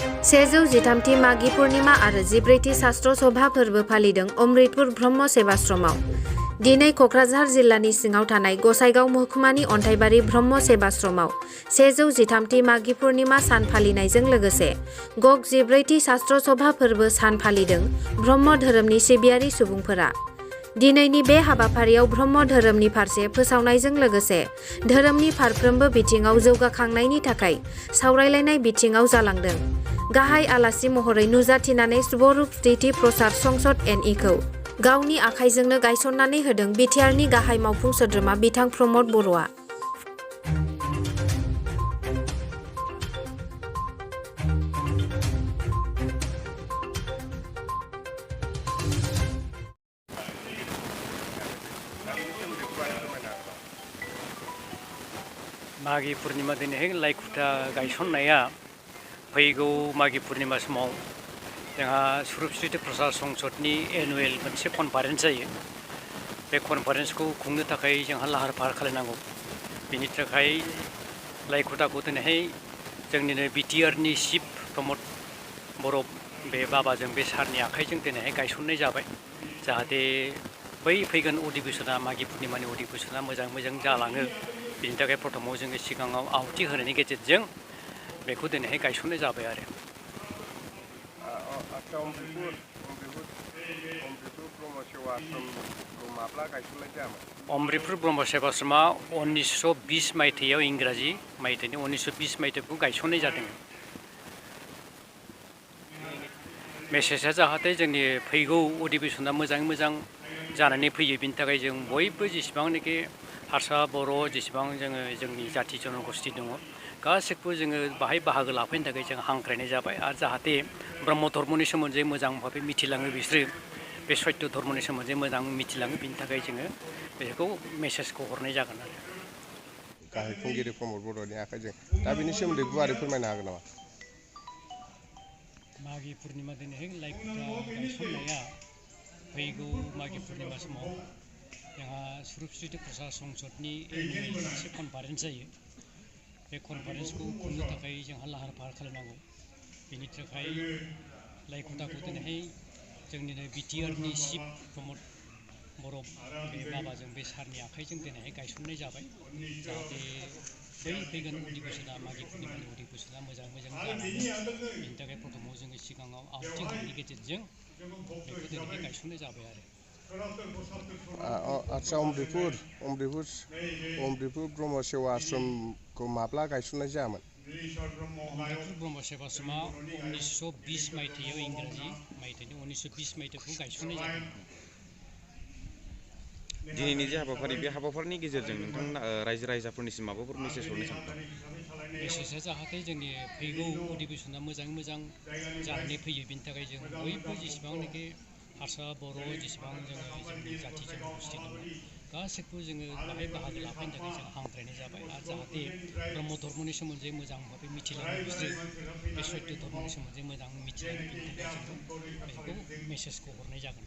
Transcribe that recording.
113थि माघी पूर्णिमा आरो 14थि शास्त्र सभा फोरबो फालिदों अमृतपुर ब्रह्म सेवाश्रमाव। दिनै कक्राझार जिल्लानि सिङाव थानाय गसाइगाव महकुमानि अन्थाइबारि ब्रह्म सेवाश्रमाव 113थि माघी पूर्णिमा सान फालिनायजों लोगोसे गग 14थि शास्त्र सभा फोरबो सान फालिदों ब्रह्म धोरोमनि सिबियारि सुबुंफोरा। दिनैनि बे हाबाफारियाव ब्रह्म धोरोमनि फारसे फोसावनायजों लोगोसे धोरोमनि फारफ्रोमबो बिथिङाव जौगाखांनायनि थाखाय सावरायलायनाय बिथिङाव जालांदों। गाहाय आलासि महरै नुजाथिनानै स्वरूप स्थिति प्रसार संसद (NE) खौ गावनि आखाइजोंनो गायसननानै होदों बिटिआरनि गाहाय मावफुं सोद्रोमा बिथां प्रमद बर'आ। माघी पूर्णिमा दिनैहाय लाइखुटा गायसननाया फैगौ माघी पूर्णिमा समाव जोंहा स्वरूप स्थिति प्रसार संसदनि एनुवेल मोनसे कनफारेन्स जायो। बे कनफारेन्सखौ खुंनो थाखाय जोंहा लाहार फाहार खालामनांगौ। बेनि थाखाय लाइखुटाखौ दिनैहाय जोंनिनो बिटिआरनि चिफ प्रमद बर' बे बाबाजों बे सारनि आखाइजों दिनैहाय गायसननाय जाबाय। जाहाथे बै फैगोन अधिवेशना माघी पूर्णिमानि अधिवेशना मोजां जालाङो। बेनि थाखाय प्रथमाव जोङो सिगाङाव आहुति होनायनि गेजेरजों बेखौ दिनैहाय गायसननाय जाबाय आरो। अमृतपुर ब्रह्म सेवाश्रमा 1920 मायथाइयाव इंराजि मायथाइनि 1920 मायथाइखौ गायसननाय जादों। मेसेजआ जाहाथे जोंनि फैगौ अधिवेशना मोजां जानानै फैयो। बिनि थाखाय जों बयबो जेसेबांनाखि हारसा बर' जेसेबां जोंनि जाथि जनगोष्ठी दङ गासैखौबो जोङो बाहाय बाहागो लाफैनो थाखाय जों हांख्रायनाय जाबाय। आरो जाहाथे ब्रह्म धर्मनि सोमोन्दै मोजां भाबै मिथिलाङो बिसोरो बे सत्य धर्मनि सोमोन्दै मोजां मिथिलाङो। बिनि थाखाय जोङो बेखौ मेसेजखौ हरनाय जागोन आरो। गाहाय खुंगिरि प्रमद बर'नि आखाइजों दा बेनि सोमोन्दै गुवारै फोरमायनो हागोन नामा? माघी पूर्णिमा दिनैहाय लाइखुटा गायसननाया फैगौ माघी पूर्णिमा समाव जोंहा स्वरूप स्थिति प्रसार संसदनि एनुवेल मोनसे कनफारेन्स जायो। बे कनफारेन्सखौ खुंनो थाखाय जोंहा लाहार फाहार खालामनांगौ। बेनि थाखाय लाइखुटाखौ दिनैहाय जोंनिनो बिटिआरनि चिफ प्रमद बर' बे बाबाजों बे सारनि आखाइजों दिनैहाय गायसननाय जाबाय। जाहाथे बै फैगोन अधिवेशना माघी पूर्णिमानि अधिवेशना मोजां जालाङो। बेनि थाखाय प्रथमाव जोङो सिगाङाव आहुति होनायनि गेजेरजों बेखौ दिनैहाय गायसननाय जाबाय आरो। आच्छा, अमृतपुर ब्रह्म सेवा आश्रमखौ माब्ला गायसननाय जायामोन? अमृतपुर ब्रह्म सेवाश्रमा 1920 मायथाइयाव इंराजि मायथाइनि 1920 मायथाइखौ गायसननाय जादों। दिनैनि जे हाबाफारि बे हाबाफारिनि गेजेरजों नोंथांमोना रायजो राजाफोरनिसिम माबाफोर मेसेज हरनो सानदों? मेसेजआ जाहाथे जोंनि फैगौ अधिवेशना मोजां जानानै फैयो। बिनि थाखाय जों बयबो जेसेबांनाखि हारसा बर' जेसेबां जोंनि जाथि जनगोष्ठी दङ गासैखौबो जोङो बाहाय बाहागो लाफैनो थाखाय जों हांख्रायनाय जाबाय। आरो जाहाथे ब्रह्म धर्मनि सोमोन्दै मोजां भाबै मिथिलाङो बिसोरो बे सत्य धर्मनि सोमोन्दै मोजां मिथिलाङो। बिनि थाखाय जोङो बेखौ मेसेजखौ हरनाय जागोन।